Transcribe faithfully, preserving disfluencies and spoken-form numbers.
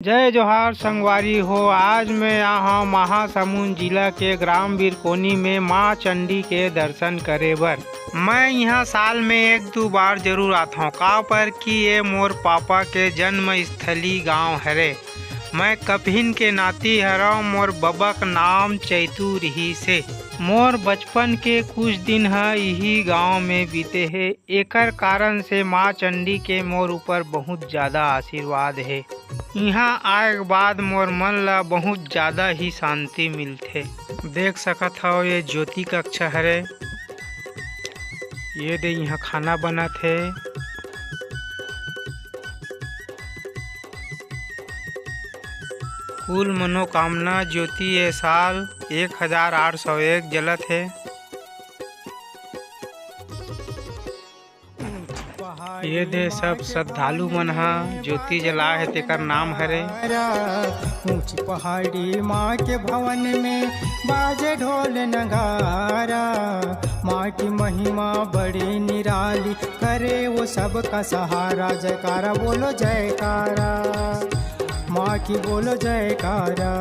जय जोहार संगवारी हो, आज मैं आए हौं महासमुंद जिला के ग्राम बिरकोनी में माँ चंडी के दर्शन करे बर। मैं इहाँ साल में एक दू बार जरूर आथौं, काबर कि ये मोर पापा के जन्म स्थली गांव हरे। मैं कपहिन के नाती हरौं, मोर बबा के नाम चैतू रिहिसे। मोर बचपन के कुछ दिन ह इही गांव में बीते हे, एकर कारण से माँ चंडी के मोर ऊपर बहुत ज्यादा आशीर्वाद हे। इहाँ आए के बाद मोर मन ला बहुत ज्यादा ही शांति मिलथे। देख सकत हव, ये ज्योति कक्ष हरे, ये दे इहाँ खाना बनत हे। कुल मनोकामना ज्योति ए साल एक हजार आठ सौ एक जलत हे। ये दे सब श्रद्धालु मन ह ज्योति जलाए हे, तेकर नाम हरे। ऊंची पहाड़ी माँ के भवन में बाजे ढोल नगारा। माँ की महिमा बड़ी निराली, करे वो सबका सहारा। जयकारा बोलो जयकारा, माँ की बोलो जयकारा।